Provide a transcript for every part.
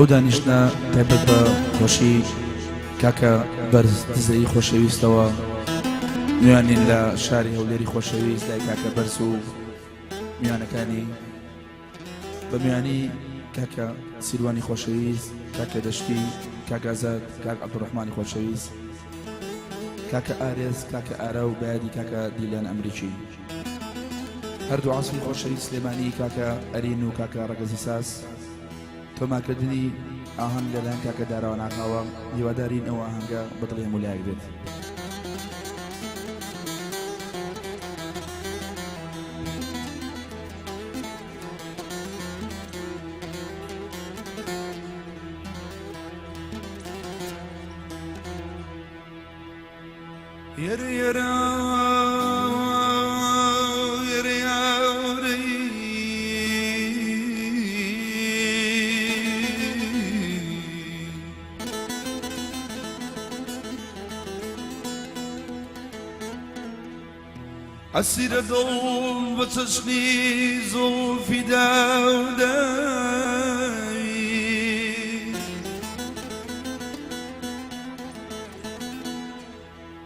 ئەو دانیشتنە تایبەت بە خۆشی کاکە بەرز دزەیی خۆشەویستەوە میوانین لە شاری هەولێری خۆشەویست لای کاکە بەرز و میوانەکانی بە میوانی کاکە سیروانی خۆشەویست، کاکە دەشتی، کاک ئازاد، کاک عەبدولڕەحمانی خۆشەویست، کاکە ئارێز، کاکە ئارا و بەیادی کاکە دیلان ئەمریکی. هەردوو عاسمی خۆشەویست سلێمانی کاکە ئەرین و کاکە ڕەگەزی ساز. تۆمارکردنی ئاهەنگ لەلایەن کاکە داراوان ئاغاوە، هیوادارین ئەو ئاهەنگە بە دڵی هەموو لایەک بێت. ئەسیرە دڵ بە چەشنی زوڵفی داوداوی.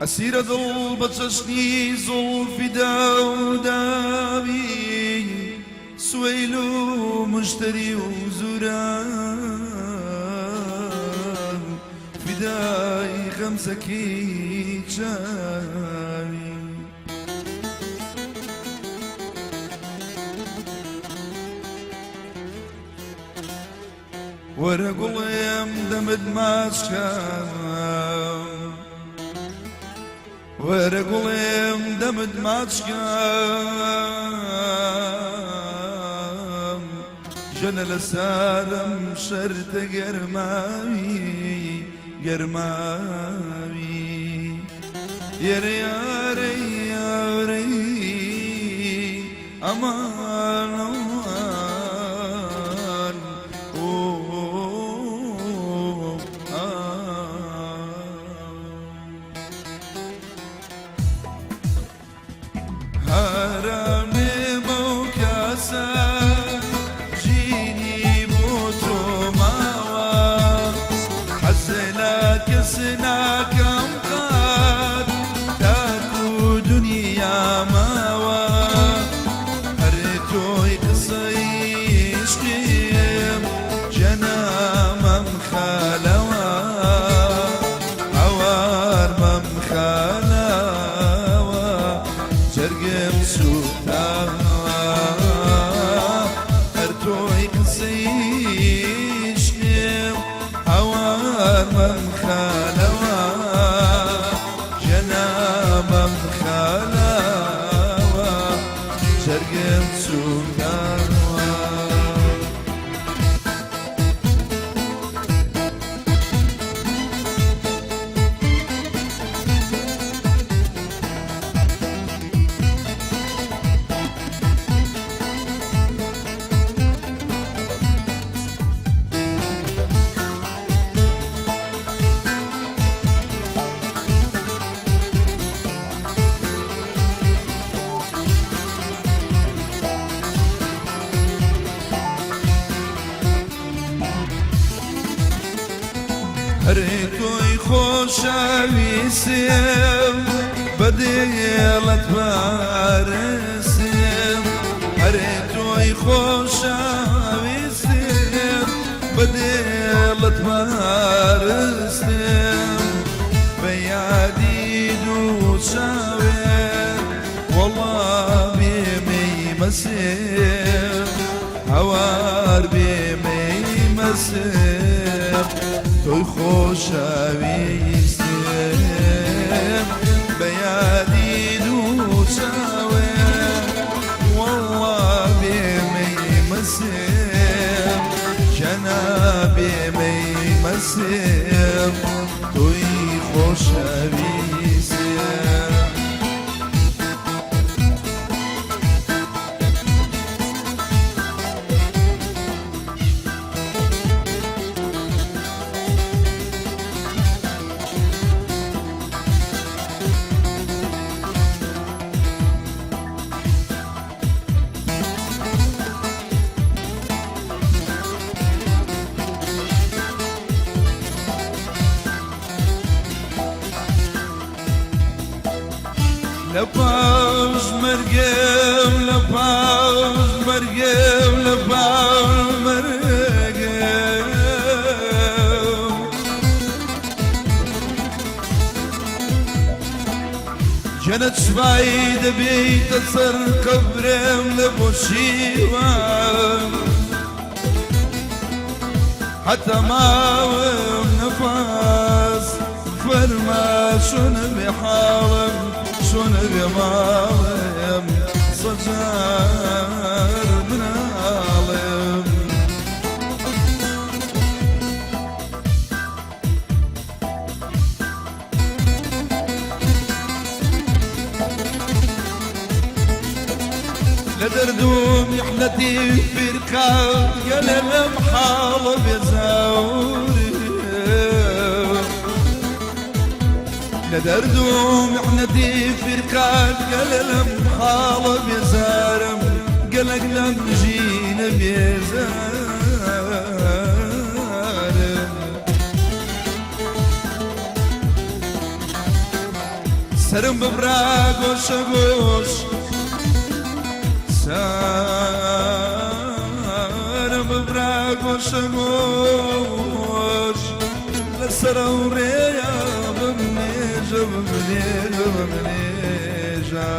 ئەسیرە دڵ بە چەشنی زوڵفی داوداوی. سوەیل و مشتەری و زوران فیدای غەمزەکەی چاوی. وەرە گوڵێم دەمت ماچ کەم، وەرە گوڵێم دەمت ماچ کەم، ژەنە لە سارم شەرتە گەرماوی گەرماوی. یەرە یارەی یارەی ئەمان ئەمان ئۆ ئا. هەرامێ بەو کاسە ژینی بۆ تۆ ماوە، حەز لە کەس ناکەم قەت تاکو دنیا ماوە. هەر تۆی قسەی عیشقیم جەنامەم خالەوە، هاوار مەمخەلەوە جەرگم سووتاوە. هەر تۆی قسەی عیشقیم هاوار مەمخەلەوە، ژەنا مەمخەلەوە جەرگم سووتاوە. هەرێ تۆی خۆشەویستم بە دێڵەت پارستم، هەرێ تۆی خۆشەویستم بە دێڵەت پارستم. بە یادی دوو چاوێ وەڵا بێمەی مەسێ، هەوار بێمەی مەسێ، تۆی خۆشەویستم بە یادی دوو چاوێ وەڵا بێمەی مەسێ، ژەنا بێمەی مەسێ، تۆی خۆشەویستم. لە پاش مەرگم لە پاش مەرگم لە پاش مەرگم جەنە چوای دەبیتە سەر قەبرم لە بۆشیوە حتى ماوم نفس فەرما شون بحاڵم شون بماڵم سەجار مناڵم. لە دەرد و میحنەتی فیرقە گەلێ لەم حاڵە بێزاوری. لە دەرد و میحنەتی فیرقە گەلێ لەم حاڵە بێزارم، گەلەک لەم ژینە بێزارم. سەرم ببرا گۆشە گۆش، سەرم ببرا گۆشە گۆش، لەسەر ئەو ڕێیە بمنێژە بمنێژە بمنێژە،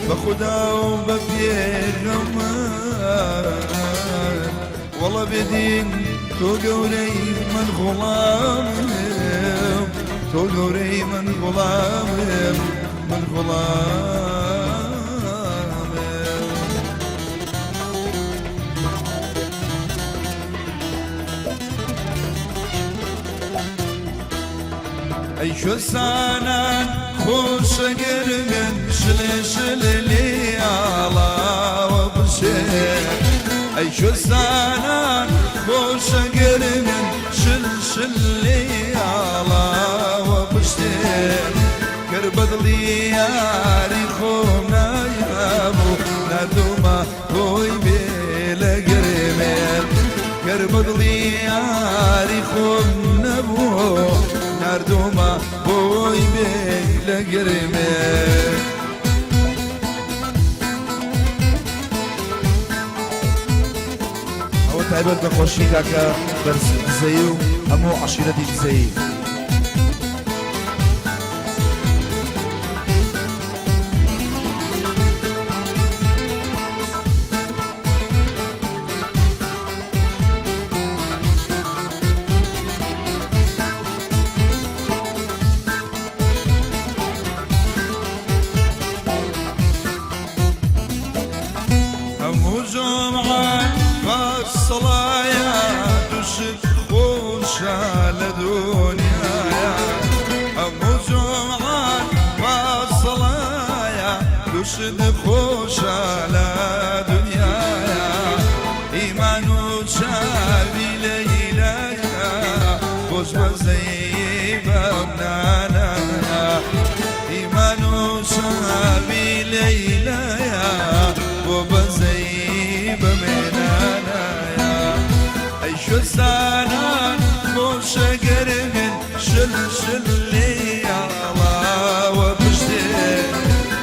بە خودا و بە پێغەمبەر وەڵا بێدین تۆ گەورەی من غوڵامم، تۆ گەورەی من غوڵامم، من غوڵامم. ئەی کوێستانان خۆشە گەرمێن، شلێ شلێ لێ ئاڵاوە بچێ. ئەی کوێستانان خۆشە گەرمێن، شل شل لێ ئاڵاوە بچێ. گەر بەدڵی یاری خۆم نایابوو، ناردوومە بۆی بێ لە گەرمێن. گەر بەدڵی یاری خۆم نەبوو، ناردوومە بۆی بێ لە گەرمێن. ئەوە تایبەت بە خۆشی کاکە بەرز دزەیی و هەموو عەشیرەتی دزەیی. هەموو جومعە پاش سەڵایە دوشت خۆشە لە دنیایا. هەموو جومعە پاش سەڵایە دوشت خۆشە لە دنیایا. ئیمان و چاوی لەیلایە خۆش بەزەیی بەم نانایە. ئیمان و چاوی لەیلایە بۆ بەزەیی بەمێنانایە. ئەی کوێستانان خۆشە گەرمێن، شل شل لێ ئاڵاوە پشتێ.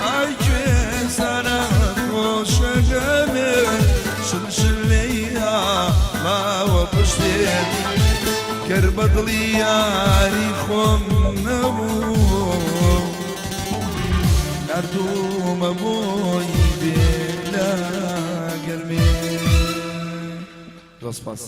ئای کوێستانان خۆشە گەرمێن، شل شل لێ ئاڵاوە پشتێ. گەر بەدڵی یاری خۆم نەبوو، ناردوومە بۆی بێ لە گەرمێ. زۆر سپاس.